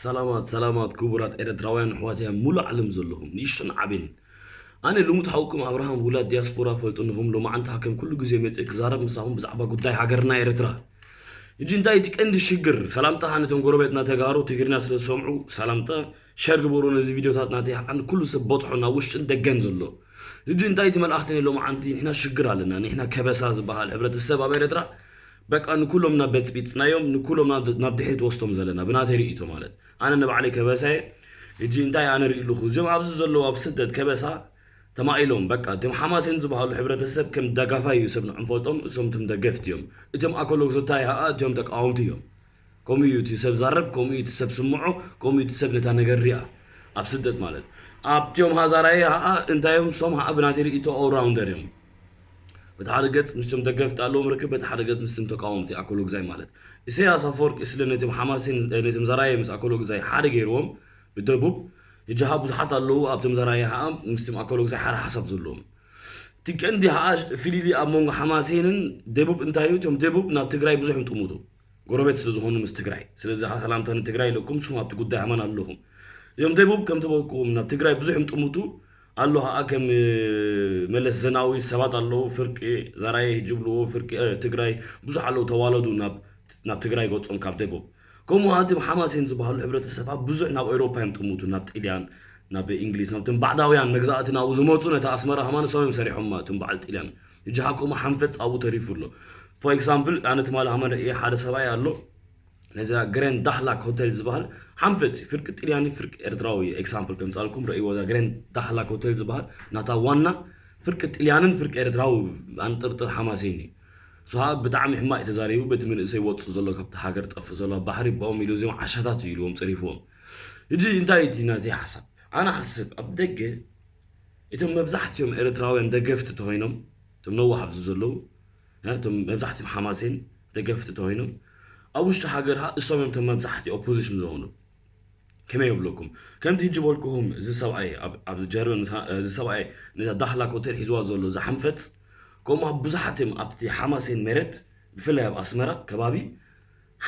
ሰላማት ሰላማት ክቡራት ኤረትራውያን ኣሕዋተይ ኣብ ሙሉእ ዓለም ዘለኹም ንእሽቶን ዓብን። ኣነ ልሙድ ሓውኩም ኣብርሃም ውላድ ዲያስፖራ ፈልጥንኹም ሎማዓንቲ ከም ኩሉ ግዜ መጽእ ክዛረብ ምሳኹም ብዛዕባ ጉዳይ ሃገርና ኤረትራ። ሕጂ እንታይ እቲ ቀንዲ ሽግር? ሰላምታ ነቶም ጎረቤትና ተጋሩ ትግርኛ ስለ ዝሰምዑ ሰላምታ ሸር ግበሩ ነዚ ቪድዮታት ናተይ ሓን ኩሉ ሰብ በጽሖ ናብ ውሽጥን ደገን ዘሎ። ሕጂ እንታይ እቲ መልኣኽቲ ናይ ሎማዓንቲ ንሕና ሽግር ኣለና ንሕና ከበሳ ዝበሃል ሕብረተሰብ ኣብ ኤረትራ በቃ ንኩሎም ናብ በጽቢጽናዮም ንኩሎም ናብ ድሕሪት ወስቶም ዘለና ብናተይ ርእይቶ ማለት ኣነ ንባዕለይ ከበሳየ። ሕጂ እንታይ ኣነ ርኢ ኣለኹ እዚኦም ኣብዚ ዘለዉ ኣብ ስደት ከበሳ ተማኢሎም በቃ እቶም ሓማሴን ዝበሃሉ ሕብረተሰብ ከም ደጋፋይ እዩ ሰብ ንዕም ፈልጦም እሶም እቶም ደገፍቲ እዮም። እቶም ኣኮሎግዞታይ ኸኣ እቶም ተቃወምቲ እዮም። ከምኡ እዩ እቲ ሰብ ዛረብ ከምኡ እዩ እቲ ሰብ ስምዖ ከምኡ እዩ እቲ ሰብ ነታ ነገር ሪኣ ኣብ ስደት ማለት ኣብቲኦም ሃዛራየ ኸኣ እንታዮም ሶም ኸኣ ብናተይ ርእይቶ ኦራውንደር እዮም። በቲ ሓደ ገጽ ምስቶም ደገፍቲ ኣለዎም ርክብ በቲ ሓደ ገጽ ምስቶም ተቃወምቲ ኣኮሎግዛይ ማለት ኢሰያስ ኣፈወርቂ ስለ ነቶም ሓማሴን ነቶም ዘራየ ምስ ኣኮሎግዛይ ሓደ ገይርዎም ብደቡብ ሕጂ ኸኣ ብዙሓት ኣለዉ ኣብቶም ዘራየ ኸኣ ምስቶም ኣኮሎግዛይ ሓደ ሓሳብ ዘለዎም እቲ ቀንዲ ኸኣ ፍልልይ ኣብ መንጎ ሓማሴንን ደቡብ እንታይ እዩ እቶም ደቡብ ናብ ትግራይ ብዙሕ ይምጥሙቱ ጎረቤት ስለ ዝኾኑ ምስ ትግራይ ስለዚ ኸኣ ሰላምታ ንትግራይ ኢለኩም ንስኹም ኣብቲ ጉዳይ ኣማን ኣለኹም እዮም ደቡብ ከም ተበልኩኹም ናብ ትግራይ ብዙሕ ይምጥሙቱ ኣሎ ኸዓ ከም መለስ ዘናዊ ሰባት ኣለዉ ፍርቂ ዘራየ ጅብልዎ ፍርቂ ትግራይ ብዙሕ ኣለዉ ተዋለዱ ናብ ትግራይ ገጾም ካብ ደቡብ ከምኡ ኸዓ እቲ ሓማሴን ዝበሃሉ ሕብረተሰብ ብዙሕ ናብ ኤውሮፓ እዮም ጥሙቱ ናብ ጥልያን ናብ እንግሊዝ ናብቶም ባዕዳውያን መግዛእቲ ናብኡ ዝመፁ ነታ ኣስመራ ኸማን እሶም እዮም ሰሪሖማ እቶም በዓል ጥልያን ሕጂ ኸዓ ከምኡ ሓንፈፅ ኣብኡ ተሪፉ ኣሎ for example ኣነ ትማሊ ኸማን ርእየ ሓደ ሰብኣይ ኣሎ ነዛ ግሬን ዳህላክ ሆቴል ዝበሃል ሓንፈፂ ፍርቂ ጥልያኒ ፍርቂ ኤርትራዊ example ከምፃልኩም ረእይዎ እዛ ግሬን ዳህላክ ሆቴል ዝበሃል ናታ ዋና ፍርቂ ጥልያንን ፍርቂ ኤርትራዊ ኣንጥርጥር ሓማሴን እዩ እሱ ኸዓ ብጣዕሚ ሕማቕ እዩ ተዛሪቡ በቲ መንእሰይ ወፁ ዘሎ ካብቲ ሃገር ጠፍእ ዘሎ ኣብ ባሕሪ ብኦም ኢሉ እዚኦም ዓሻታት እዩ ኢልዎም ፀሪፍዎም ሕጂ እንታይ እቲ ናተይ ሓሳብ ኣነ ሓስብ ኣብ ደገ እቶም መብዛሕትኦም ኤርትራውያን ደገፍቲ ተኾይኖም እቶም ነዋሕ ኣብዚ ዘለዉ እቶም መብዛሕትኦም ሓማሴን ደገፍቲ ተኾይኖም ኣብ ውሽጢ ሃገር ኸዓ እሶም እዮም እቶም መብዛሕትኦም ኦፖዚሽን ዝኾኑ ከመይ ይብለኩም ከምቲ ሕጂ በልኩኹም እዚ ሰብኣይ ኣብዚ ጀርመን እዚ ሰብኣይ ነዛ ዳህላክ ሆቴል ሒዝዋ ዘሎ እዛ ሓንፈፅ ከምኡ ብዙሓት እዮም ኣብቲ ሓማሴን መሬት ብፍላይ ኣብ ኣስመራ ከባቢ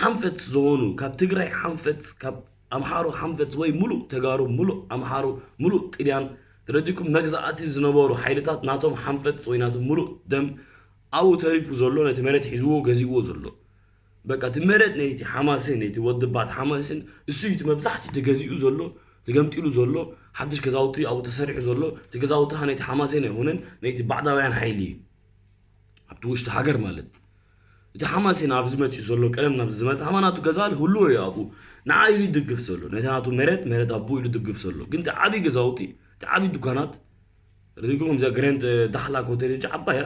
ሓንፈፅ ዝኾኑ ካብ ትግራይ ሓንፈፅ ካብ ኣምሓሩ ሓንፈፅ ወይ ሙሉእ ተጋሩ ሙሉእ ኣምሓሩ ሙሉእ ጥልያን ተረዲኩም መግዛእቲ ዝነበሩ ሓይልታት ናቶም ሓንፈፅ ወይ ናቶም ሙሉእ ደም ኣብኡ ተሪፉ ዘሎ ነቲ መሬት ሒዝዎ ገዚእዎ ዘሎ በቃ እቲ መሬት ነይቲ ሓማሴን ነይቲ ወዲ ባት ሓማሴን እሱ እዩ እቲ መብዛሕትኡ ተገዚኡ ዘሎ ተገምጢሉ ዘሎ ሓድሽ ገዛውቲ ኣብኡ ተሰሪሑ ዘሎ እቲ ገዛውቲ ነይቲ ሓማሴን ኣይኮነን ነይቲ ባዕዳውያን ሓይሊ እዩ ኣብቲ ውሽጢ ሃገር ማለት እቲ ሓማሴን ኣብዚ መፂኡ ዘሎ ቀደም ናብዚ ዝመፀ ሓማናቱ ገዛ ህልዎ እዩ ኣብኡ ንዓ ኢሉ ይድግፍ ዘሎ ነቲ ናቱ መሬት መሬት ኣቦ ኢሉ ይድግፍ ዘሎ ግን እቲ ዓብዪ ገዛውቲ እቲ ዓብዪ ዱካናት ርኢኩም ከምዚኣ ግሬንት ዳሕላክ ሆቴል ሕጂ ዓባያ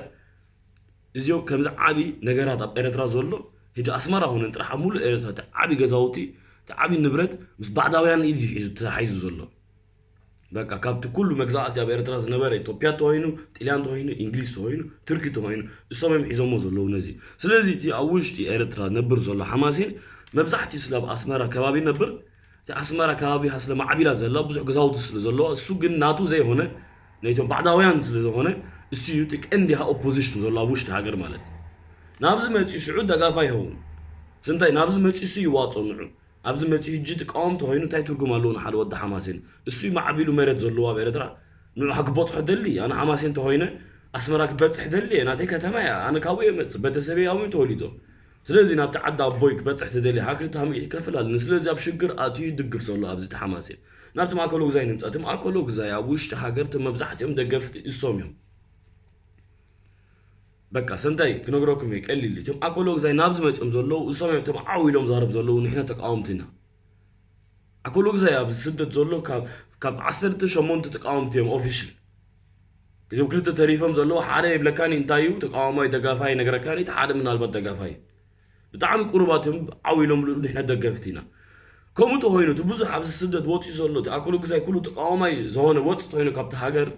እዚኦም ከምዚ ዓብዪ ነገራት ኣብ ኤረትራ ዘሎ ሕጂ ኣስመራ ኹነን ጥራሕ ኣብ ሙሉእ ኤረትራ እቲ ዓብዪ ገዛውቲ እቲ ዓብዪ ንብረት ምስ ባዕዳውያን ኢድ እዩ ሒዙ ተታሒዙ ዘሎ በቃ ካብቲ ኩሉ መግዛእቲ ኣብ ኤረትራ ዝነበረ ኢትዮጵያ ተኾይኑ ጥልያን ተኾይኑ እንግሊዝ ተኾይኑ ቱርኪ ተኾይኑ እሶም እዮም ሒዞሞ ዘለዉ ነዚ ስለዚ እቲ ኣብ ውሽጢ ኤረትራ ነብር ዘሎ ሓማሴን መብዛሕትኡ ስለ ኣብ ኣስመራ ከባቢ ነብር እቲ ኣስመራ ከባቢ ስለ ማዕቢላ ዘላ ብዙሕ ገዛውቲ ስለ ዘለዋ እሱ ግን ናቱ ዘይኮነ ነይቶም ባዕዳውያን ስለ ዝኾነ እሱ እዩ እቲ ቀንዲ ኦፖዚሽን ዘሎ ኣብ ውሽጢ ሃገር ማለት ናብዚ መፂኡ ሽዑ ደጋፋ ይኸውን ስንታይ ናብዚ መፂኡ እሱ ይዋፆ ንዑ ኣብዚ መፂኡ ሕጂ ትቃወም ተኾይኑ እንታይ ትርጉም ኣለዎ ንሓደ ወዲ ሓማሴን እሱ እዩ ማዕቢሉ መሬት ዘለዎ ኣብ ኤረትራ ንዑ ክበፅሖ ደሊ ኣነ ሓማሴን ተኾይነ ኣስመራ ክበፅሕ ደሊ እየ ናተይ ከተማ እያ ኣነ ካብኡ እየ መፅእ ቤተሰበይ ኣብኡ ተወሊዶም ስለዚ ናብቲ ዓዲ ኣቦይ ክበፅሕ ትደሊ ሃክልታ ምእቲ ይከፍል ኣለኒ ስለዚ ኣብ ሽግር ኣትዩ ይድግፍ ዘሎ ኣብዚ ተሓማሴን ናብቲ ማእከሎ ግዛይ ንምፃ እቲ ማእከሎ ግዛይ ኣብ ውሽጢ ሃገር እቲ መብዛሕትኦም ደገፍቲ እሶም እዮም በቃ ሰንታይ ክነግረኩም እየ ቀሊል እቶም ኣኮሎ ግዛይ ናብዚ መፅኦም ዘለዉ እሶም እዮም እቶም ዓው ኢሎም ዛረብ ዘለዉ ንሕና ተቃወምቲ ኢና ኣኮሎ ግዛይ ኣብዚ ስደት ዘሎ ካብ ዓሰርተ ሸሞንተ ተቃወምቲ እዮም ኦፊሽል እዞም ክልተ ተሪፎም ዘለዉ ሓደ ይብለካኒ እንታይ እዩ ተቃዋማይ ደጋፋይ ይነግረካኒ እቲ ሓደ ምናልባት ደጋፋይ እዩ ብጣዕሚ ቁሩባት እዮም ዓው ኢሎም ልኡ ንሕና ደገፍቲ ኢና ከምኡ ተኾይኑ እቲ ብዙሕ ኣብዚ ስደት ወፂኡ ዘሎ እቲ ኣኮሎ ግዛይ ኩሉ ተቃዋማይ ዝኾነ ወፂ ተኾይኑ ካብቲ ሃገር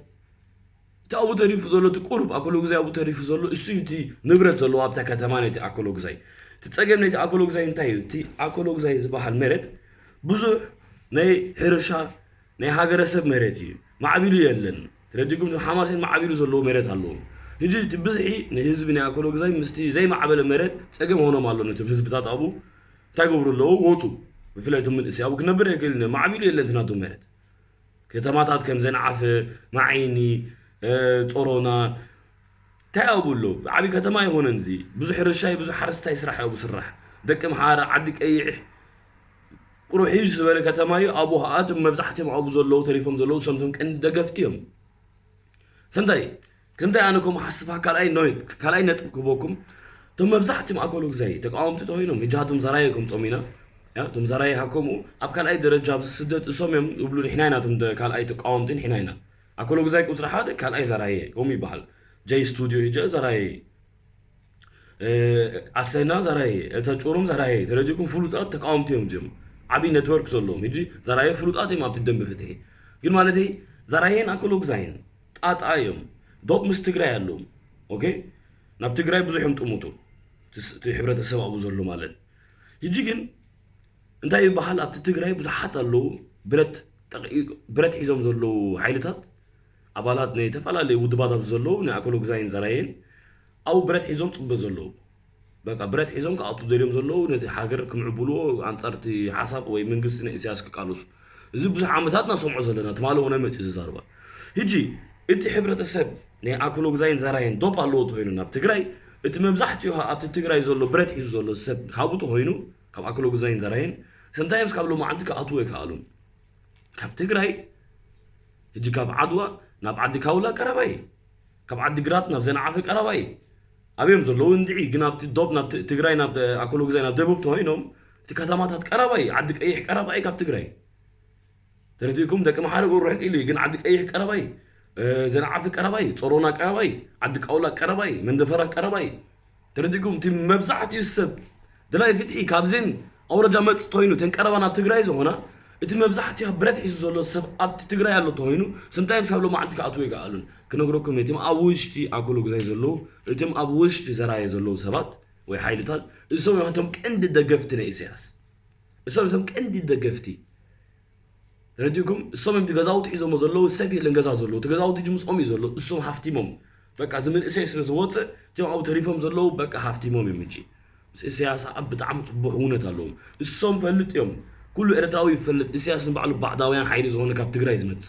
እቲ ኣብኡ ተሪፉ ዘሎ እቲ ቁሩብ ኣኮሎ ግዛይ ኣብኡ ተሪፉ ዘሎ እሱ እዩ እቲ ንብረት ዘለዎ ኣብታ ከተማ ነቲ ኣኮሎ ግዛይ እቲ ፀገም ነቲ ኣኮሎ ግዛይ እንታይ እዩ እቲ ኣኮሎ ግዛይ ዝበሃል መሬት ብዙሕ ናይ ሕርሻ ናይ ሃገረሰብ መሬት እዩ ማዕቢሉ የለን ተረዲኩም ሓማሴን ማዕቢሉ ዘለዎ መሬት ኣለዎም ሕጂ እቲ ብዝሒ ንህዝቢ ናይ ኣኮሎ ግዛይ ምስቲ ዘይማዕበለ መሬት ፀገም ሆኖም ኣሎ ነቶም ህዝብታት ኣብኡ እንታይ ገብሩ ኣለዉ ወፁ ብፍላይ እቶም መንእሰይ ኣብኡ ክነብር ኣይክእልን። ማዕቢሉ የለን እቲ ናቱ መሬት። ከተማታት ከም ዘንዓፈ፣ ማዓይኒ፣ ጾሮና እንታይ ኣብኡ ኣሎ? ዓብዪ ከተማ ኣይኮነን እዚ። ብዙሕ ሕርሻ እዩ፣ ብዙሕ ሓረስታይ ስራሕ እዩ ኣብኡ ስራሕ። ደቂ ምሓረ፣ ዓዲ ቀይሕ፣ ቁሩብ ሕዩ ዝበለ ከተማ እዩ። ኣብኡ ከዓ እቶም መብዛሕትኦም ኣብኡ ዘለዉ ተሪፎም ዘለዉ እሶም እቶም ቀንዲ ደገፍቲ እዮም። ሰምታይ ሰምታይ ኣነ ከም ሓስባ ካልኣይ ካልኣይ ነጥብ ክህበኩም። እቶም መብዛሕትኦም ኣኮሎግዛይ ተቃወምቲ ተኮይኖም ሕጂ ሃቶም ዘራየ ከምጾም ኢና። እቶም ዘራየ ሃከምኡ ኣብ ካልኣይ ደረጃ ኣብዚ ስደት እሶም እዮም ዝብሉ። ንሕና ኢና እቶም ካልኣይ ተቃወምቲ ንሕና ኢና። ኣኮሎግዛይ ቁፅሪ ሓደ ካልኣይ ዘራየ ከምኡ ይበሃል። ጀይ ስቱዲዮ ሂጀ ዘራየ፣ ኣሰና ዘራየ፣ እተ ጩሩም ዘራየ ተረዲኩም ፍሉጣት ተቃወምቲ እዮም እዚኦም። ዓብዪ ነትወርክ ዘለዎም ሕጂ ዘራየ ፍሉጣት እዮም ኣብቲ ደንበ ፍትሒ። ግን ማለተይ ዘራየን ኣኮሎግዛይን ጣጣ እዮም። ዶብ ምስ ትግራይ ኣለዎም። ኦኬ፣ ናብ ትግራይ ብዙሕ እዮም ጥሙቱ እቲ ሕብረተሰብ ኣብኡ ዘሎ ማለት። ሕጂ ግን እንታይ ይበሃል ኣብቲ ትግራይ ብዙሓት ኣለዉ ብረት ጠቕ- ብረት ሒዞም ዘለዉ ሓይልታት ኣባላት ናይ ዝተፈላለዩ ውድባት ኣብዚ ዘለዉ ናይ ኣኮሎግዛይን ዘራየን ኣብኡ ብረት ሒዞም ፅበ ዘለዉ በቃ ብረት ሒዞም ክኣቱ ደልዮም ዘለዉ ነቲ ሃገር ክምዕብልዎ ኣንፃር እቲ ሓሳብ ወይ መንግስቲ ናይ ኢሳያስ ክቃለሱ። እዚ ብዙሕ ዓመታት ናሰምዖ ዘለና ትማሊ ሆነ መፅኡ ዝዛርባ። ሕጂ እቲ ሕብረተሰብ ናይ ኣኮሎግዛይን ዘራየን ዶብ ኣለዎ ተኮይኑ ናብ ትግራይ እቲ መብዛሕትኡ ኣብቲ ትግራይ ዘሎ ብረት ሒዙ ዘሎ ሰብ ካብኡ ተኮይኑ ካብ ኣኮሎግዛይን ዘራየን ሰምታይምስ ካብ ሎማዓንቲ ክኣትዎ ኣይከኣሉን። ካብ ትግራይ ሕጂ ካብ ዓድዋ ናብ ዓዲ ካውላ ቀረባይ፣ ካብ ዓዲ ግራት ናብ ዘንዓፈ ቀረባይ ኣብዮም ዘለዉ እንድዒ ግን ኣብቲ ዶብ ናብ ትግራይ ናብ ኣኮሎግዛይ ናብ ደቡብ ተኮይኖም እቲ ከተማታት ቀረባይ ዓዲ ቀይሕ ቀረባይ ካብ ትግራይ ተረዲእኩም ደቂ መሓረቁ ርሕቅ ኢሉ እዩ ግን ዓዲ ቀይሕ ቀረባይ፣ ዘንዓፊ ቀረባይ፣ ጾሮና ቀረባይ፣ ዓዲ ቃውላ ቀረባይ፣ መንደፈራ ቀረባይ። ተረዲእኩም እቲ መብዛሕትኡ ሰብ ድላይ ፍትሒ ካብዘን ኣውረጃ መጽ ተኮይኑ ተን ቀረባ ናብ ትግራይ ዝኾና እቲ መብዛሕትኡ ብረት ሒዙ ዘሎ ሰብ ኣብቲ ትግራይ ኣሎ ተኮይኑ ስምታይምስ ካብ ሎማዓንቲ ክኣትዉ ኣይከኣሉን። ክነግረኩም ነቲም ኣብ ውሽጢ ኣኮሎግዛይ ዘለዉ እቲም ኣብ ውሽጢ ዘራየ ዘለዉ ሰባት ወይ ሓይልታት እሶም እዮም እቶም ቀንዲ ደገፍቲ ናይ ኢሳያስ። እሶም እቶም ቀንዲ ደገፍቲ ተረዲእኩም እሶም እዮም ገዛውቲ ሒዞሞ ዘለዉ ሰብ የለን ገዛ ዘለዉ እቲ ገዛውቲ ጅምፆም እዩ ዘሎ እሶም ሃፍቲሞም በቃ እዚ መንእሰይ ስለ ዝወፅእ እቲኦም ኣብኡ ተሪፎም ዘለዉ በቃ ሃፍቲሞም እዮም እንጂ ምስ ኢሳያስ ኣብ ብጣዕሚ ፅቡሕ እውነት ኣለዎም እሶም ፈልጥ እዮም ኩሉ ኤርትራዊ ይፈልጥ ኢሳያስ ንባዕሉ ባዕዳውያን ሓይሊ ዝኾነ ካብ ትግራይ ዝመፅእ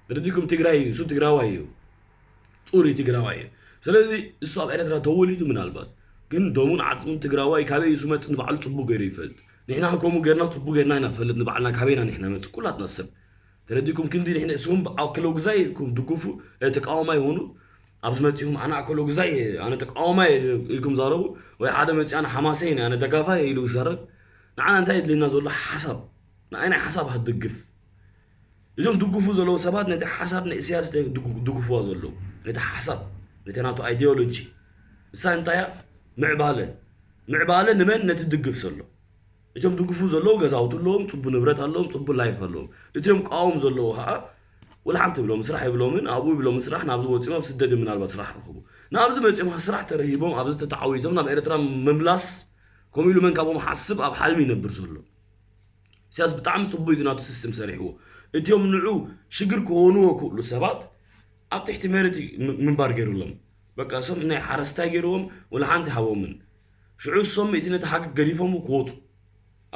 ተረዲእኩም ትግራይ እዩ እሱ ትግራዋይ እዩ ፅሩይ ትግራዋይ እዩ ስለዚ እሱ ኣብ ኤርትራ ተወሊዱ ምናልባት ግን ደሙን ዓፅሙን ትግራዋይ ካበይ እዩ ዝመፅእ ንባዕሉ ፅቡቅ ገይሩ ይፈልጥ ንሕና ከምኡ ገርና ፅቡቅ ገርና ኢና ፈልጥ ንባዕልና ካበይና ንሕና መፅእ ኩላትና ሰብ ተረዲኩም ክንዲ ንሕና ስም ኣክሎ ግዛይ ኢልኩም ድጉፉ ተቃዋማይ ሆኑ ኣብዚ መፂኹም ኣነ ኣክሎ ግዛይ ኣነ ተቃዋማይ ኢልኩም ዛረቡ ወይ ሓደ መፂ ኣነ ሓማሰይ ኣነ ደጋፋይ ኢሉ ዝዛረብ ንዓና እንታይ የድልየና ዘሎ ሓሳብ ንኣይ ናይ ሓሳብ ሃትድግፍ እዞም ድጉፉ ዘለዉ ሰባት ነቲ ሓሳብ ናይ ኢሳያስ ድጉፍዋ ዘለዉ ነቲ ሓሳብ ነቲ ናቱ ኣይዲዮሎጂ እሳ እንታያ ምዕባለ ምዕባለ ንመን ነቲ ድግፍ ዘሎ እቶም ድጉፉ ዘለዉ ገዛውቲ ኣለዎም ፅቡ ንብረት ኣለዎም ፅቡ ላይፍ ኣለዎም እቲኦም ቃወም ዘለዉ ከዓ ወላ ሓንቲ ብሎም ስራሕ ይብሎምን ኣብኡ ይብሎም ስራሕ ናብዚ ወፂኦም ኣብ ስደት ምናልባት ስራሕ ረኽቡ ናብዚ መፂኦም ስራሕ ተረሂቦም ኣብዚ ተተዓዊቶም ናብ ኤርትራ ምምላስ ከምኡ ኢሉ መን ካብኦም ሓስብ ኣብ ሓልሚ ይነብር ዘሎ ኢሳያስ ብጣዕሚ ፅቡቅ እዩ ናቱ ሲስተም ሰሪሕዎ እቲኦም ንዑ ሽግር ክኾንዎ ክእሉ ሰባት ኣብ ትሕቲ መሬት ምንባር ገይሩሎም በቃ እሶም ናይ ሓረስታይ ገይርዎም ወላ ሓንቲ ሃቦምን ሽዑ እሶም እቲ ነቲ ሃገር ገዲፎም ክወፁ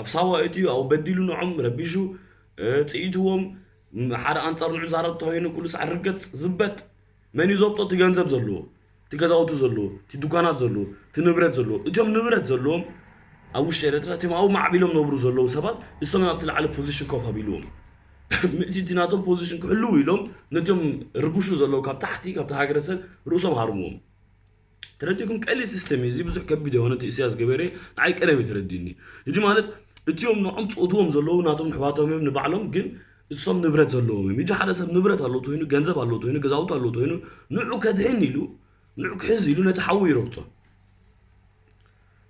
ኣብ ሳዋ እትዩ ኣብኡ በዲሉ ንዖም ረቢሹ ፅኢትዎም ሓደ ኣንፃር ንዑ ዛረብ ተኮይኑ ኩሉ ሳዕ ርገፅ ዝበጥ መን እዩ ዘብጦ እቲ ገንዘብ ዘለዎ እቲ ገዛውቲ ዘለዎ እቲ ድኳናት ዘለዎ እቲ ንብረት ዘለዎ እቲኦም ንብረት ዘለዎም ኣብ ውሽጢ ኤረትራ እቲኦም ኣብኡ ማዕቢሎም ነብሩ ዘለዉ ሰባት እሶም ኣብቲ ላዕሊ ፖዚሽን ኮፍ ኣቢልዎም ምእቲ እቲ ናቶም ፖዚሽን ክሕልው ኢሎም ነቲኦም ርቡሹ ዘለዉ ካብ ታሕቲ ካብቲ ሃገረሰብ ርእሶም ሃርምዎም ተረዲኩም ቀሊ ሲስተም እዩ እዚ ብዙሕ ከቢድ የሆነ እቲ እስያስ ገበሬ ንዓይ ቀደም እዩ ተረዲኒ እዚ ማለት እቲኦም ንዖም ፅእትዎም ዘለዉ ናቶም ንሕዋቶም እዮም ንባዕሎም ግን እሶም ንብረት ዘለዎም እዮም ሕጂ ሓደ ሰብ ንብረት ኣሎ ተኮይኑ ገንዘብ ኣሎ ተኮይኑ ገዛውቲ ኣሎ ተኮይኑ ንዑ ከድሕን ኢሉ ንዑ ክሕዝ ኢሉ ነቲ ሓዉ ይረግፆ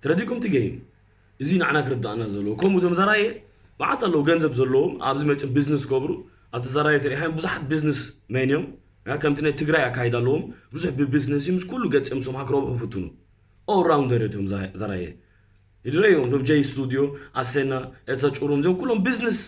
ተረዲኩም እቲ ገይም እዚ ንዓና ክርዳእና ዘለዎ ከምኡ እቶም ዘራየ መዓት ኣለዉ ገንዘብ ዘለዎም ኣብዚ መፅኦም ቢዝነስ ገብሩ ኣብቲ ዘራየ ተሪሓዮም ብዙሓት ቢዝነስ መን እዮም ከምቲ ናይ ትግራይ ኣካይዳ ኣለዎም ብዙሕ ብቢዝነስ እዩ ምስ ኩሉ ገፂኦም ሶምሃ ክረብሑ ፍትኑ ኦራውንደር እቶም ዘራየ ይድረዮም እቶም ጀይ ስቱዲዮ ኣሰና ኤልሳ ጩሩም እዚኦም ኩሎም ቢዝነስ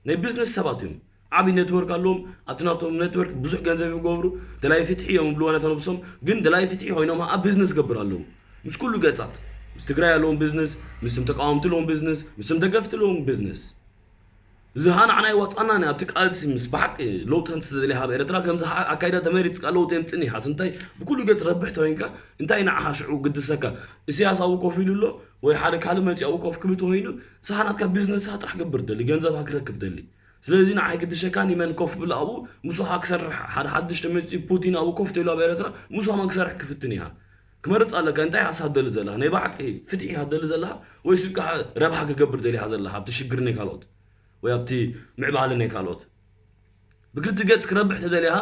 ናይ ቢዝነስ ሰባት እዮም ዓብዪ ኔትወርክ ኣለዎም ኣብቲ ናቶም ኔትወርክ ብዙሕ ገንዘብ ይገብሩ ደላይ ፍትሒ እዮም ብልዎ ነተነብሶም ግን ደላይ ፍትሒ ኮይኖም ኣብ ቢዝነስ ገብር ኣለዉ ምስ ኩሉ ገጻት ምስ ትግራይ ኣለዎም ቢዝነስ ምስቶም ተቃወምቲ ኣለዎም ቢዝነስ ምስቶም ደገፍቲ ኣለዎም ቢዝነስ እዚ ሃ ንዓና ይዋፃና ኒ ኣብቲ ቃልሲ ምስ ብሓቂ ለውጢ ከምቲ ተደልያ ሃብ ኤርትራ ከምዚ ሃ ኣካይዳ ተመሪፅካ ለውጢ የምፅኒ ኢኻ ስንታይ ብኩሉ ገፅ ረብሕ ተወይንካ እንታይ ንዓኻ ሽዑ ግድሰካ ኢሳያስ ኣብኡ ኮፍ ኢሉ ኣሎ ወይ ሓደ ካልእ መፂኡ ኣብኡ ኮፍ ክብል ተወይኑ ንስኻ ናትካ ቢዝነስኻ ጥራሕ ገብር ደሊ ገንዘብካ ክረክብ ደሊ ስለዚ ንዓይ ግድሸካ ኒመን ኮፍ ብል ኣብኡ ምስኻ ክሰርሕ ሓደ ሓድሽ ተመፂኡ ፑቲን ኣብኡ ኮፍ ተይሉ ኣብ ኤርትራ ምስኻ መን ክሰርሕ ክፍትን ኢኻ ክመርፅ ኣለካ እንታይ ኢኻ ሳደሊ ዘለኻ ናይ ብሓቂ ፍትሒ ኢኻ ደሊ ዘለኻ ወይስ ኢልካ ረብሓ ክገብር ደሊኻ ዘለኻ ኣብቲ ሽግር ናይ ካልኦት ወይ ኣብቲ ምዕባለ ናይ ካልኦት ብክልቲ ገፅ ክረብሕ ተደሊኻ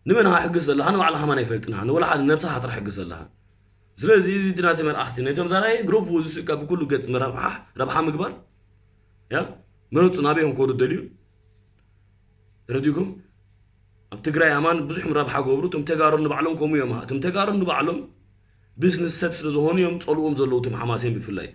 ንመን ኢኻ ሕግዝ ዘለኻ ንባዕልኻ ማን ኣይፈልጥንኻ ንወላ ሓደ ነብስኻ ጥራሕ ሕግዝ ዘለኻ ስለዚ እዚ እቲ ናተይ መልኣኽቲ ነቶም ዘራየ ግረፍዎ ዝስእካ ብኩሉ ገፅ ምረብሓ ረብሓ ምግባር ያ ምረፁ ናበይ እዮም ክወዱ ደልዩ ተረዲእኩም ኣብ ትግራይ ኣማን ብዙሕም ረብሓ ገብሩ እቶም ተጋሩ ንባዕሎም ከምኡ እዮም እቶም ተጋሩ ንባዕሎም ቢዝነስ ሰብ ስለ ዝኾኑ እዮም ፀልዎም ዘለዉ እቶም ሓማሴን ብፍላይ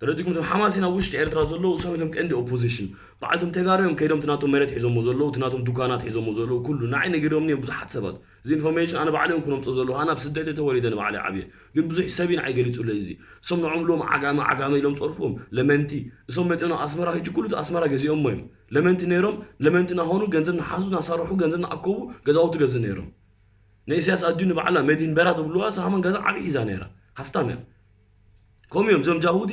ተረዲእኩም እቶም ሓማሴን ኣብ ውሽጢ ኤርትራ ዘለዉ እሶም እቶም ቀንዲ ኦፖዚሽን በዓል እቶም ተጋሩ እዮም ከይዶም እቲ ናቶም መሬት ሒዞሞ ዘለዉ እቲ ናቶም ዱካናት ሒዞሞ ዘለዉ ኩሉ ንዓይ ነጊሮምኒ እዮም ብዙሓት ሰባት እዚ ኢንፎርሜሽን ኣነ ባዕለይ እዮም ክነምፅኦ ዘለዉ ኣነ ኣብ ስደት እየ ተወሊደ ንባዕለይ ዓብየ ግን ብዙሕ ሰብ እዩ ንዓይ ገሊፁለይ እዚ እሶም ንዖም ኢሎም ዓጋመ ዓጋመ ኢሎም ፀርፍዎም ለመንቲ እሶም መፂኦም ናብ ኣስመራ ሕጂ ኩሉ እቲ ኣስመራ ገዚኦሞ እዮም ለመንቲ ነይሮም ለመንቲ ናኾኑ ገንዘብ ንሓዙ ናሳርሑ ገንዘብ ንኣከቡ ገዛውቲ ገዝ ነይሮም ንእስያስ ኣድዩ ንባዕላ መድህን በራ ትብልዋ ሳሃማን ገዛ ዓብዪ ሒዛ ነይራ ሃፍታም እያ ከምኡ እዮም እዞም ጃሁዲ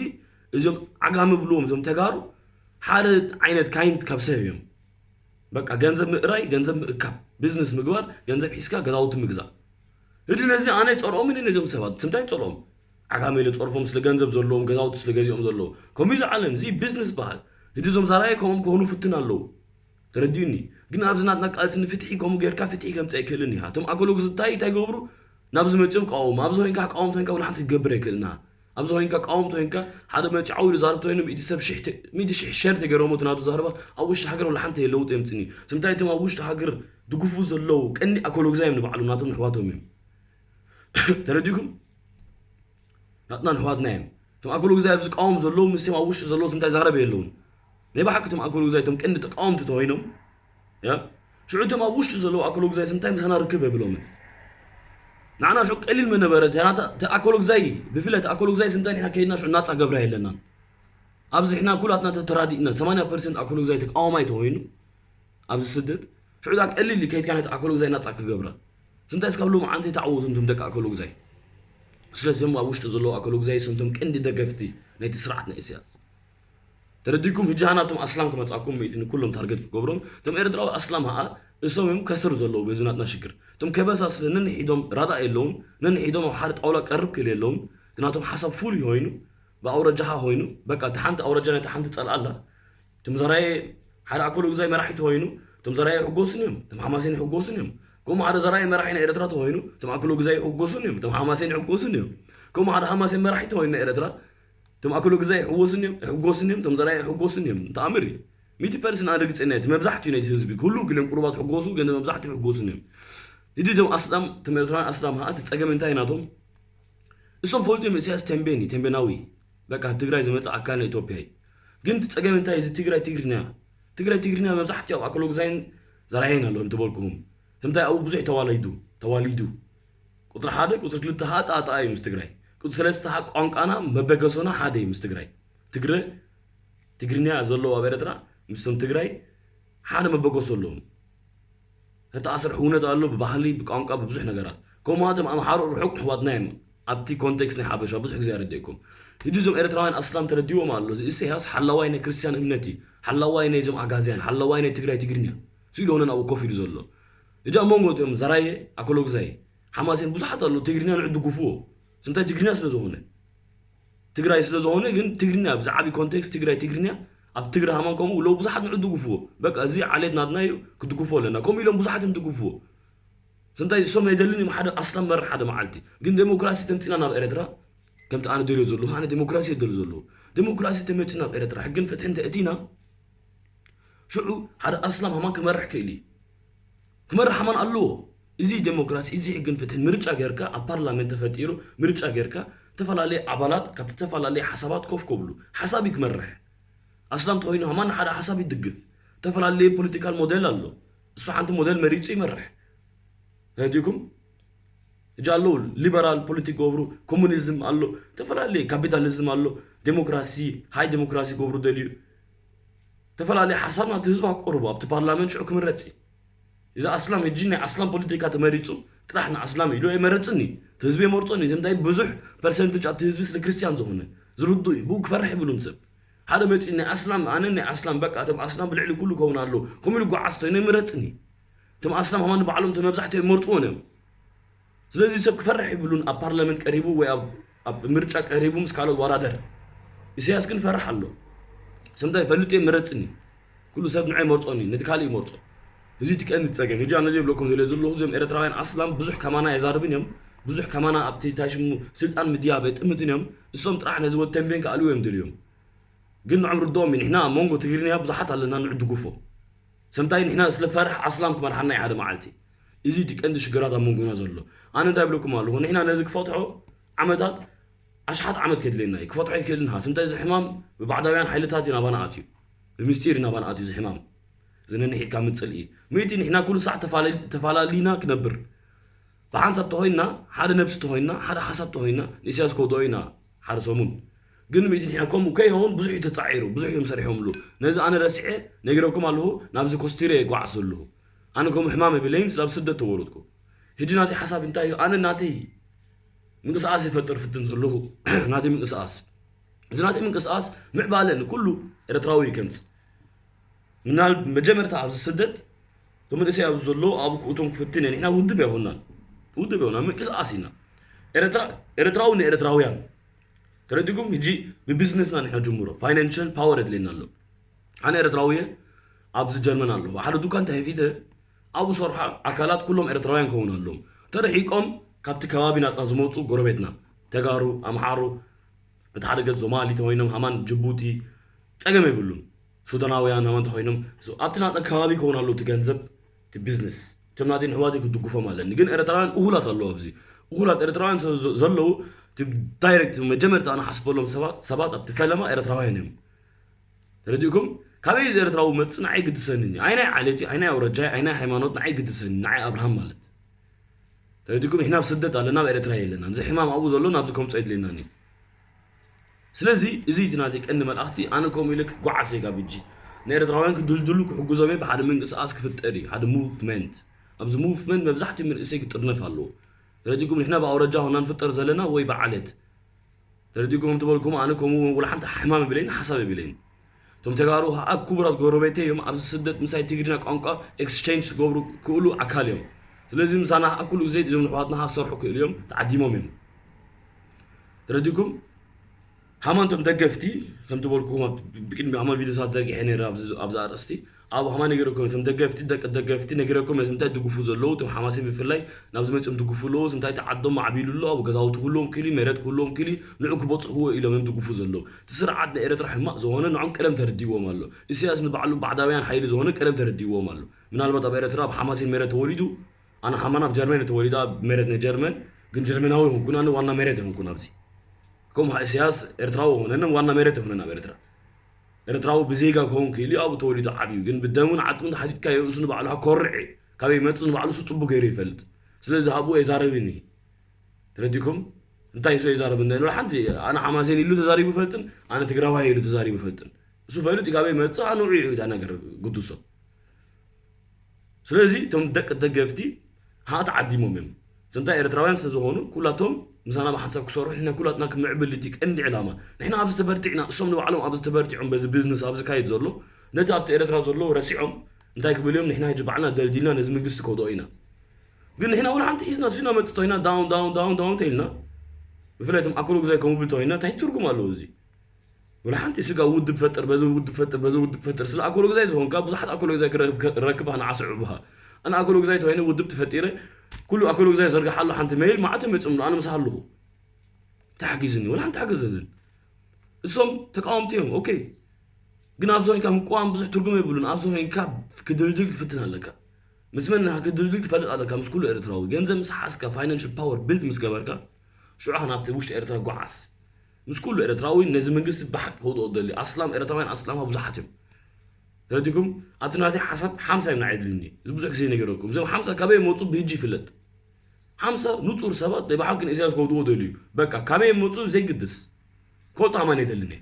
እዞም ዓጋሚ ብልዎም እዞም ተጋሩ ሓደ ዓይነት ካይንት ካብ ሰብ እዮም በቃ ገንዘብ ምእራይ ገንዘብ ምእካብ ቢዝነስ ምግባር ገንዘብ ሒዝካ ገዛውቲ ምግዛእ ህዲ ነዚ ኣነ ይፀልኦም እኔ ነዞም ሰባት ስምታይ ይፀልኦም ዓጋመ ኢለ ፀርፎም ስለ ገንዘብ ዘለዎም ገዛውቲ ስለ ገዚኦም ዘለዎም ከምኡ እዚ ዓለም እዚ ቢዝነስ በሃል ህዲ እዞም ዛራየ ከምኦም ክኾኑ ፍትን ኣለዉ ተረዲኡኒ ግን ኣብዚ ናትና ቃልሲ ንፍትሒ ከምኡ ጌርካ ፍትሒ ከምፅእ ኣይክእልን ኢኻ እቶም ኣኮሎግዝ እንታይ እንታይ ገብሩ ናብዚ መፂኦም ቃወሙ ኣብዚ ኮይንካ ቃወምቲ ኮይንካ ወላ ሓንቲ ክትገብር ኣይክእልና ኣብዚ ኮይንካ ቃወምቲ ኮይንካ ሓደ መፂ ዓው ኢሉ ዛረብ ተኮይኑ ሚእቲ ሰብ ሽሕ ተ- ሚእቲ ሽሕ ሸር ተገይሮሞ እቲ ናቱ ዛረባ ኣብ ውሽጢ ሃገር ወላ ሓንቲ የለውጥ የምፅኒ ስምታይ እቶም ኣብ ውሽጢ ሃገር ድግፉ ዘለዉ ቀንዲ ኣኮሎግዛ እዮም ንባዕሎም ናቶም ንሕዋቶም እዮም ተረዲኩም ናትና ንሕዋትና እዮም እቶም ኣኮሎግዛ ኣብ ዝቃወም ዘለዉ ምስቶም ኣብ ውሽጢ ዘለዉ ስምታይ ዛረብ የለውን ናይ ብሓቂ እቶም ኣኮሎግዛ እቶም ቀንዲ ተቃወምቲ ተኮይኖም ያ ሽዑ እቶም ኣብ ውሽጢ ዘለዉ ኣኮሎግዛይስ እንታይ ምሳና ርክብ የብሎምን ንዓና ሽዑ ቀሊል መነበረ እቲ ኣኮሎግዛይ ብፍላይ እቲ ኣኮሎግዛይስ እንታይ ንሕና ከይድና ሽዑ ናፃ ገብራ የለናን ኣብዚ ንሕና ኩላትና ተተራዲእና ሰማንያ ፐርሰንት ኣኮሎግዛይ ተቃዋማይ ተኮይኑ ኣብዚ ስደት ሽዑ ዳ ቀሊል እዩ ከይድካ ነቲ ኣኮሎግዛይ ናፃ ክገብራ ስንታይ እስካብ ሎሚ ዓንተ ይተዓወቱ እንቶም ደቂ ኣኮሎግዛይ ስለቶም ኣብ ውሽጢ ዘለዉ ኣኮሎግዛይ ስንቶም ቀንዲ ደገፍቲ ናይቲ ስርዓት ናይ ኢሳያስ ተረዲኩም ህጂ ሃና እቶም ኣስላም ክመጻኩም ምእቲ ንኩሎም ታርገት ክገብሮም እቶም ኤርትራዊ ኣስላም ሃኣ እሶም እዮም ከስር ዘለዉ በዚ ናትና ሽግር እቶም ከበሳ ስለ ነንሒዶም ራዳ የለውን ነንሒዶም ኣብ ሓደ ጣውላ ቀርብ ክል የለውን እቲ ናቶም ሓሳብ ፉል ኮይኑ ብኣውረጃኻ ኮይኑ በቃ እቲ ሓንቲ ኣውረጃ ናይቲ ሓንቲ ጸልኣ ኣላ እቶም ዘራየ ሓደ ኣኮሎ ግዛይ መራሒ ተኮይኑ እቶም ዘራየ ይሕጎሱን እዮም እቶም ሓማሴን ይሕጎሱን እዮም ከምኡ ሓደ ዘራየ መራሒ ናይ ኤርትራ ተኮይኑ እቶም ኣኮሎ ግዛይ ይሕጎሱን እዮም እቶም ሓማሴን ይሕጎሱን እዮም ከምኡ ሓደ ሓማሴን መራሒ ተኮይኑ ናይ ኤርትራ እቶም ኣክሎ ግዛይ ይሕወሱን እዮም ይሕጎሱን እዮም እቶም ዘርኣይ ይሕጎሱን እዮም ተኣምር እዩ ሚእቲ ፐርሰንት ኣነ ርግፀኛ እቲ መብዛሕትኡ ናይቲ ህዝቢ ኩሉ ግለን ቁሩባት ሕጎሱ ግን መብዛሕትኡ ይሕጎሱን እዮም እዚ እቶም ኣስላም እቶም ኤርትራውያን ኣስላም ኸዓ እቲ ፀገም እንታይ ናቶም እሶም ፈልጡ እዮም ኢሳያስ ተንቤን እዩ ተንቤናዊ በቃ ትግራይ ዝመፀ ኣካል ናይ ኢትዮጵያ እዩ ግን እቲ ፀገም እንታይ እዚ ትግራይ ትግርኛ ትግራይ ትግርኛ መብዛሕትኡ ኣብ ኣክሎ ግዛይን ዘርኣየን ኣሎ እንትበልኩኹም እንታይ ኣብኡ ብዙሕ ተዋሊዱ ተዋሊዱ ቁፅሪ ሓደ ቁፅሪ ክልተ ኸዓ ጣጣ እዩ ምስ ትግራይ ቁፅሪ ሰለስተ ኸዓ ቋንቋና መበገሶና ሓደ እዩ ምስ ትግራይ ትግረ ትግርኛ ዘለዉ ኣብ ኤረትራ ምስቶም ትግራይ ሓደ መበገሶ ኣለዎም ተተኣስር ሕውነት ኣሎ ብባህሊ ብቋንቋ ብብዙሕ ነገራት ከምኡ ኸዓ እቶም ኣምሓሩ ርሑቕ ኣሕዋትና እዮም ኣብቲ ኮንቴክስት ናይ ሓበሻ ብዙሕ ግዜ ኣረዲእኩም ሕጂ እዞም ኤረትራውያን ኣስላም ተረዲዎም ኣሎ እዚ ኢሰያስ ሓላዋይ ናይ ክርስትያን እምነት እዩ ሓላዋይ ናይዞም ኣጋዝያን ሓላዋይ ናይ ትግራይ ትግርኛ ስኢሉ ሆነን ኣብኡ ኮፍ ኢሉ ዘሎ ሕጂ ኣብ መንጎ እቲኦም ዘራየ ኣኮሎግዛይ ሓማሴን ብዙሓት ኣለዉ ትግርኛ ንዑ ድግፍዎ ስንታይ ትግርኛ ስለ ዝኾነ ትግራይ ስለ ዝኾነ ግን ትግርኛ ኣብዚ ዓብዪ ኮንቴክስት ትግራይ ትግርኛ ኣብ ትግራይ ሃማን ከምኡ ለው ብዙሓት ንዑ ድግፍዎ በቃ እዚ ዓሌት ናትና እዩ ክድግፎ ኣለና ከምኡ ኢሎም ብዙሓት እዮም ድግፍዎ ስንታይ እሶም ኣይደልን እዮም ሓደ ኣስላም መርሕ ሓደ መዓልቲ ግን ዴሞክራሲ ተምፂና ናብ ኤረትራ ከምቲ ኣነ ደልዮ ዘለኹ ኣነ ዴሞክራሲ እየ ደልዮ ዘለኹ ዴሞክራሲ ተመፂኡ ናብ ኤረትራ ሕግን ፍትሕን ተእቲና ሽዑ ሓደ ኣስላም ሃማን ክመርሕ ክእል እዩ ክመርሕ ሃማን ኣለዎ እዚ ዴሞክራሲ እዚ ሕግን ፍትሕን ምርጫ ጌርካ ኣብ ፓርላመንት ተፈጢሩ ምርጫ ጌርካ ዝተፈላለዩ ኣባላት ካብ ዝተፈላለዩ ሓሳባት ኮፍ ከብሉ ሓሳብ እዩ ክመርሕ ኣስላም ተኮይኑ ሃማን ሓደ ሓሳብ ይድግፍ ዝተፈላለዩ ፖለቲካል ሞዴል ኣሎ እሱ ሓንቲ ሞዴል መሪፁ ይመርሕ ተረዲእኩም ሕጂ ኣለዉ ሊበራል ፖለቲክ ገብሩ ኮሙኒዝም ኣሎ ዝተፈላለዩ ካፒታሊዝም ኣሎ ዴሞክራሲ ሃይ ዴሞክራሲ ገብሩ ደልዩ ተፈላለየ ሓሳብ ናብቲ ህዝቢ ኣቅርቡ ኣብቲ ፓርላመንት ሽዑ ክምረፅ እዩ። እዚ ኣስላም ሕጂ ናይ ኣስላም ፖለቲካ ተመሪፁ ጥራሕ ንኣስላም ኢሉ ኣይመረፅን እዩ። እቲ ህዝቢ የመርፆን እዩ። እንታይ ብዙሕ ፐርሰንትጅ ኣብቲ ህዝቢ ስለ ክርስቲያን ዝኾነ ዝርዱ እዩ። ብኡ ክፈርሕ ይብሉን ሰብ ሓደ መፂኡ ናይ ኣስላም ኣነ ናይ ኣስላም በቃ እቶም ኣስላም ብልዕሊ ኩሉ ከውን ኣሎ ከምኡ ኢሉ ጓዓዝ ተይኑ ኣይመረፅን እዩ። እቶም ኣስላም ሃማን ባዕሎም እቶም መብዛሕትኦም ይመርፅዎን እዮም። ስለዚ ሰብ ክፈርሕ ይብሉን ኣብ ፓርላመንት ቀሪቡ ወይ ኣብ ኣብ ምርጫ ቀሪቡ ምስ ካልኦት ዋዳደር። ኢሳያስ ግን ፈራሕ ኣሎ። ሰምታይ ፈልጡ የመረፅኒ ኩሉ ሰብ ንዐ መርፆኒ ነቲ ካልእ ይመርፆ። እዚ እቲ ቀንዲ ፀገም ሕጂ ኣነ ዘይብለኩም ዘለ ዘለኹ እዞም ኤርትራውያን ኣስላም ብዙሕ ከማና የዛርብን እዮም። ብዙሕ ከማና ኣብቲ ታሽሙ ስልጣን ምድያብ ኣይጥምትን እዮም። እሶም ጥራሕ ነዚ ወተንቤን ክኣልዎ እዮም ደልዮም። ግን ንዖም ርድኦም እዩ ንሕና ኣብ መንጎ ትግርኛ ብዙሓት ኣለና ንዑ ድጉፎ። ሰምታይ ንሕና ስለ ፈርሕ ኣስላም ክመርሓና እዩ ሓደ መዓልቲ። እዚ እቲ ቀንዲ ሽግራት ኣብ መንጎና ዘሎ። ኣነ እንታይ ብለኩም ኣለኹ ንሕና ነዚ ክፈትሖ ዓመታት ኣሽሓት ዓመት ከድልየና እዩ ክፈትሖ ይክእልን ሃ ስምታይ እዚ ሕማም ብባዕዳውያን ሓይልታት እዩ ናባና ኣትዩ። ብምስጢር እዩ ናባና ኣትዩ እዚ ሕማም። እዚ ነንሒትካ ምፅልኢ ምእቲ ንሕና ኩሉ ሳዕ ተፋላሊና ክነብር ብሓንሳብ ተኾይንና ሓደ ነብሲ ተኾይንና ሓደ ሓሳብ ተኾይንና ንእስያስ ከውድኦ ኢና ሓደ ሰሙን። ግን ምእቲ ንሕና ከምኡ ከይኸውን ብዙሕ እዩ ተፃዒሩ ብዙሕ እዮም ሰሪሖምሉ። ነዚ ኣነ ረሲዐ ነጊረኩም ኣለኹ። ናብዚ ኮስቲረ ይጓዓስ ዘለኹ። ኣነ ከምኡ ሕማም የብለይን ስላብ ስደት ተወለድኩ። ሕጂ ናተይ ሓሳብ እንታይ እዩ ኣነ ናተይ ምንቅስቃስ ይፈጥር ፍትን ዘለኹ። ናተይ ምንቅስቃስ እዚ ናተይ ምንቅስቃስ ምዕባለ ንኩሉ ኤርትራዊ ከምፅ ምናል መጀመርታ ኣብዚ ስደት እቶም መንእሰይ ኣብዚ ዘለዉ ኣብ ክእቶም ክፍትን እየ ንሕና ውድብ ኣይኮናን። ውድብ ይሆና ምንቅስቃስ ኢና። ኤርትራዊ ንኤርትራውያን ተረዲኩም ሕጂ ብቢዝነስና ንሕና ጅምሮ ፋይናንሽል ፓወር የድልየና ኣሎ። ኣነ ኤርትራዊ እየ። ኣብዚ ጀርመን ኣለኹ ሓደ ዱካን ተከፊተ ኣብኡ ሰርሖ ኣካላት ኩሎም ኤርትራውያን ክኸውን ኣለዎም። ተርሒቆም ካብቲ ከባቢ ናትና ዝመፁ ጎረቤትና ተጋሩ ኣምሓሩ በቲ ሓደ ገፅ ሶማሊ ተኮይኖም ሃማን ጅቡቲ ፀገም የብሉን። ሱዳናውያን ሃማን ተኮይኖም ኣብቲ ናትና ከባቢ ክኸውን ኣለዉ እቲ ገንዘብ እቲ ቢዝነስ እቶም ናተይ ንሕዋተይ ክድግፎም ኣለኒ ግን ኤርትራውያን እኹላት ኣለዉ ኣብዚ እኹላት ኤርትራውያን ዘለዉ ዳይሬክት መጀመርታ ኣነ ሓስበሎም ሰባት ኣብቲ ፈለማ ኤርትራውያን እዮም። ተረዲእኩም ካበይ እዚ ኤርትራዊ መፅእ ንዓይ ግድሰኒ እዩ። ኣይናይ ዓሌት እዩ ኣይናይ ኣውረጃይ ኣይናይ ሃይማኖት ንዓይ ግድሰኒ ንዓይ ኣብርሃም ማለት ተረዲእኩም ንሕና ኣብ ስደት ኣለና ኣብ ኤርትራ የለና እዚ ሕማም ኣብኡ ዘሎ ናብዚ ከምፆ የድልየናኒ። ስለዚ እዚ እቲ ናተይ ቀንዲ መልእኽቲ ኣነ ከምኡ ኢለ ክጓዓዝ እየ ካብ ሕጂ ንኤርትራውያን ክድልድሉ ክሕግዞም እየ ብሓደ ምንቅስቃስ ክፍጠር እዩ ሓደ ሙቭመንት። ኣብዚ ሙቭመንት መብዛሕትኡ መንእሰይ ክጥርነፍ ኣለዎ። ተረዲእኩም ንሕና ብኣውረጃ ሆና ንፍጠር ዘለና ወይ ብዓሌት ተረዲእኩም ትበልኩም ኣነ ከምኡ ወላ ሓንቲ ሕማም የብለይን ሓሳብ የብለይን። እቶም ተጋሩ ከዓ ክቡራት ጎረቤተይ እዮም ኣብዚ ስደት ምሳይ ትግርኛ ቋንቋ ኤክስቼንጅ ዝገብሩ ክእሉ ኣካል እዮም። ስለዚ ምሳና ከዓ ኩሉ ግዜ እዞም ንሕዋትና ከዓ ክሰርሑ ክእሉ እዮም ተዓዲሞም እዮም። ተረዲእኩም ሃማንቶም ደገፍቲ ከምቲ በልኩኹም ብቅድሚ ሃማን ቪዲዮታት ዘርጊሐ ነይረ ኣብዚ ኣርእስቲ ኣብ ሃማ ነጊረኩም እቶም ደገፍቲ ደቂ ደገፍቲ ነጊረኩም እዮም እንታይ ድግፉ ዘለዉ እቶም ሓማሴን ብፍላይ ናብዚ መፅኦም ድግፉ ኣለዉ እንታይ ተዓዶም ማዕቢሉ ኣሎ ኣብ ገዛውቲ ክህልዎም ክኢሉ መሬት ክህልዎም ክኢሉ ንዑ ክበፅሕዎ ኢሎም እዮም ድግፉ ዘለዉ እቲ ስርዓት ናይ ኤርትራ ሕማቅ ዝኾነ ንዖም ቀደም ተረዲዎም ኣሎ ኢሳያስ ንባዕሉ ባዕዳውያን ሓይሊ ዝኾነ ቀደም ተረዲዎም ኣሎ ምናልባት ኣብ ኤርትራ ኣብ ሓማሴን መሬት ተወሊዱ ኣነ ሓማን ኣብ ጀርመን ተወሊዳ መሬት ናይ ጀርመን ግን ጀርመናዊ ይኹንኩን ኣነ ዋና መሬት ይኹንኩን ኣብዚ ከም ኢሳያስ ኤርትራዊ ሆነን ዋና መሬት ይኹነን ኣብ ኤርትራ ኤርትራዊ ብዜጋ ክኸውን ክእል እዩ ኣብኡ ተወሊዱ ዓብዩ ግን ብደሙን ዓፅምን ተሓቲትካ የእሱ ንባዕሉ ኮርዕ ካበይ መፅእ ንባዕሉ እሱ ፅቡቅ ገይሩ ይፈልጥ ስለዚ ኣብኡ የዛረብን እዩ ተረዲኩም እንታይ እሱ የዛረብን ዘሎ ሓንቲ ኣነ ሓማሴን ኢሉ ተዛሪቡ ይፈልጥን ኣነ ትግራዋይ ኢሉ ተዛሪቡ ይፈልጥን እሱ ፈልጥ ካበይ መፅእ ኣንዑ እዩ እታ ነገር ግድሶ ስለዚ እቶም ደቂ ደገፍቲ ሃ ተዓዲሞም እዮም። ስንታይ ኤርትራውያን ስለ ዝኾኑ ኩላቶም ምሳና ብሓንሳብ ክሰርሑ ንሕና ኩላትና ክምዕብል እቲ ቀንዲ ዕላማ። ንሕና ኣብዚ ተበርቲዕና እሶም ንባዕሎም ኣብዚ ተበርቲዖም በዚ ቢዝነስ ኣብ ዝካየድ ዘሎ ነቲ ኣብቲ ኤርትራ ዘሎ ረሲዖም እንታይ ክብል እዮም ንሕና ሕጂ ባዕልና ደልዲልና ነዚ መንግስቲ ከውድኦ ኢና። ግን ንሕና ወላ ሓንቲ ሒዝና ሱና መፅቶ ኢና ዳውን ዳውን ዳውን ዳውን ተኢልና ብፍላይ እቶም ኣኮሎ ግዛይ ከምብል ተወይና እንታይ ትርጉም ኣለዎ እዚ? ወላ ሓንቲ ስጋ ውድብ ፈጥር በዚ ውድብ ፈጥር በዚ ውድብ ፈጥር ስለ ኣኮሎ ግዛይ ዝኾንካ ብዙሓት ኣኮሎ ግዛይ ክረክብ ኣነ ዓስዑ ብሃ ኣነ ኣኮሎ ግዛይ ተወይነ ውድብ ተፈጢረ ኩሉ ኣኮሎ ግዛይ ዘርግሓሉ ሓንቲ መይል ማዕተ መፅምሉ ኣነ ምሳ ኣለኹ ተሓጊዝኒ ወላ ሓንቲ ሓገዘንን እሶም ተቃወምቲ እዮም ኦኬ ግን ኣብዚ ኮይንካ ምቅዋም ብዙሕ ትርጉም የብሉን ኣብዚ ኮይንካ ክድልድል ክፍትን ኣለካ ምስ መን ክድልድል ክፈልጥ ኣለካ ምስ ኩሉ ኤርትራዊ ገንዘብ ምስ ሓዝካ ፋይናንሽል ፓወር ቢልድ ምስ ገበርካ ሽዑ ናብቲ ውሽጢ ኤርትራ ጓዓዝ ምስ ኩሉ ኤርትራዊ ነዚ መንግስቲ ብሓቂ ከውድኦ ደሊ ኣስላም ኤርትራውያን ኣስላማ ብዙሓት እዮም ተረዲኩም ኣብቲ ናተይ ሓሳብ ሓምሳ እዮም ንዓይ ድልኒ እዚ ብዙሕ ግዜ ነገረኩም እዚኦም ሓምሳ ካበይ መፁ ብህጂ ይፍለጥ ሓምሳ ንፁር ሰባት ናይ ብሓቂ ንእስያስ ከውድዎ ደልዩ በቃ ካበይ መፁ ዘይግድስ ከወጣ ማን የደልን እየ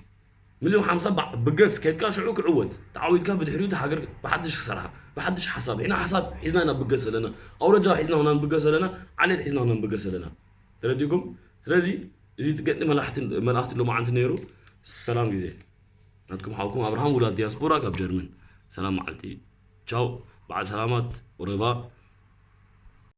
ምስዚኦም ሓምሳ ብገስ ከድካ ሽዑ ክዕወት ተዓዊትካ ብድሕሪኡ እቲ ሃገር ብሓድሽ ክሰርሓ ብሓድሽ ሓሳብ ሕና ሓሳብ ሒዝና ኢና ብገስ ዘለና ኣውረጃ ሒዝና ና ብገስ ዘለና ዓሌት ሒዝና ና ብገስ ዘለና ተረዲኩም ስለዚ እዚ ገጢ መልእክቲ ሎማዓንቲ ነይሩ ሰላም ግዜ ናትኩም ሓውኩም ኣብርሃም ውላድ ዲያስፖራ ካብ ጀርመን ሰላም መዓልቲ ቻው በዓል ሰላማት ቁረባ